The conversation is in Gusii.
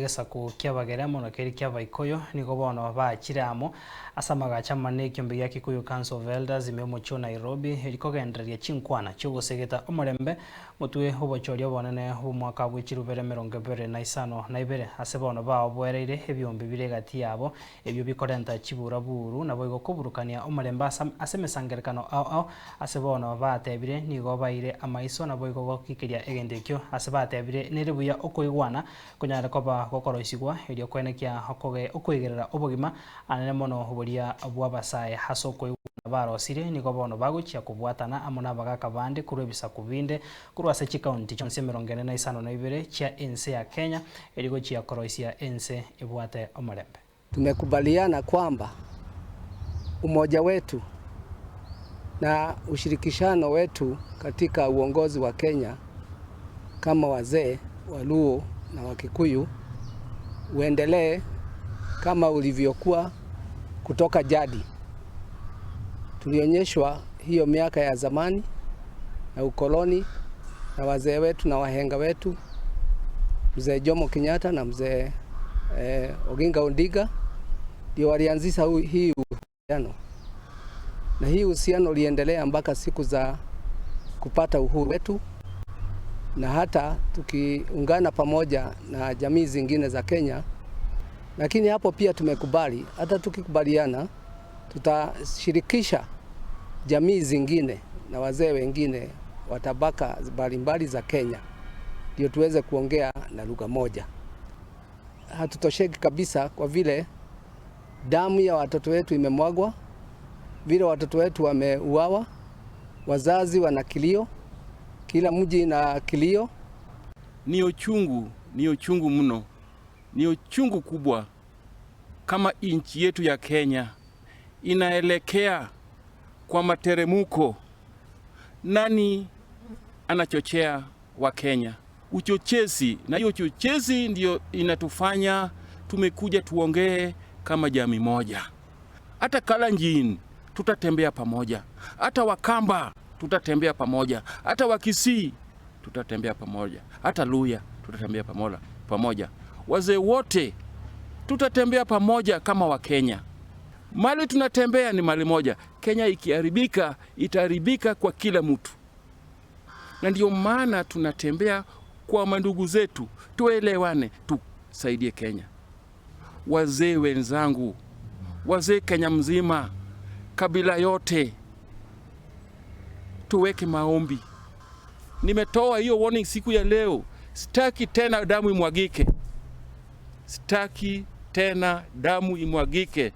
egesaku ki'Abagere amo na keria ki'Abaikoyo nigo bono baachire amo ase amagacho amanene ekiombe gia Kikuyu Council of Elders ime omochie o Nairobi erio kogendereria chinkwana chi'ogosegeta omorembe motwe obochori obonene bw'omwaka bwe chirubere 25 ase bono baoboereire ebiombe bire egati yabo ebio bikorenta chiburaburu naboigo koburukania omorembe ase emesangererekano ao ao ase bono batebire nigo baire amaiso naboigo gokikeria egento ekio ase batebire nere buya okoigwana konyare koba gokoroisigwa erio koenekia okoigerera obogima anene mono boria bw'abasae ase okoigwana barosire nigo bono bagochia kobwatana amo nabagaka bande korwa ebisaku binde korwa ase chikaunti chionsi 45 chia ense ya Kenya erio gochia koroisia ense ebwate omorembe. Tumekubaliana kwamba umoja wetu na ushirikishano wetu katika uongozi wa Kenya kama wazee Waluo na Wakikuyu uendelee kama ulivyokuwa kutoka jadi. Tulionyeshwa hiyo miaka ya zamani na ukoloni na wazee wetu na wahenga wetu, Mzee Jomo Kenyatta na Mzee Oginga Odinga ndio walianzisha hii uhusiano, na hii uhusiano uliendelea mpaka siku za kupata uhuru wetu, na hata tukiungana pamoja na jamii zingine za Kenya. Lakini hapo pia tumekubali, hata tukikubaliana, tutashirikisha jamii zingine na wazee wengine wa tabaka mbalimbali za Kenya ndio tuweze kuongea na lugha moja. Hatutosheki kabisa kwa vile damu ya watoto wetu imemwagwa, vile watoto wetu wameuawa, wazazi wana kilio, kila mji na kilio. Ni uchungu, ni uchungu mno, ni uchungu kubwa kama nchi yetu ya Kenya inaelekea kwa materemuko. Nani anachochea Wakenya? Uchochezi, na hiyo uchochezi ndio inatufanya tumekuja tuongee kama jamii moja. Hata Kalenjin tutatembea pamoja, hata Wakamba tutatembea pamoja, hata Wakisii tutatembea pamoja, hata Luhya tutatembea pamoja, pamoja. Wazee wote tutatembea pamoja kama Wakenya. Mali tunatembea ni mali moja. Kenya ikiharibika, itaharibika kwa kila mtu, na ndio maana tunatembea kwa mandugu zetu, tuelewane, tusaidie Kenya. Wazee wenzangu, wazee Kenya mzima, kabila yote, tuweke maombi. Nimetoa hiyo warning siku ya leo, sitaki tena damu imwagike, sitaki tena damu imwagike.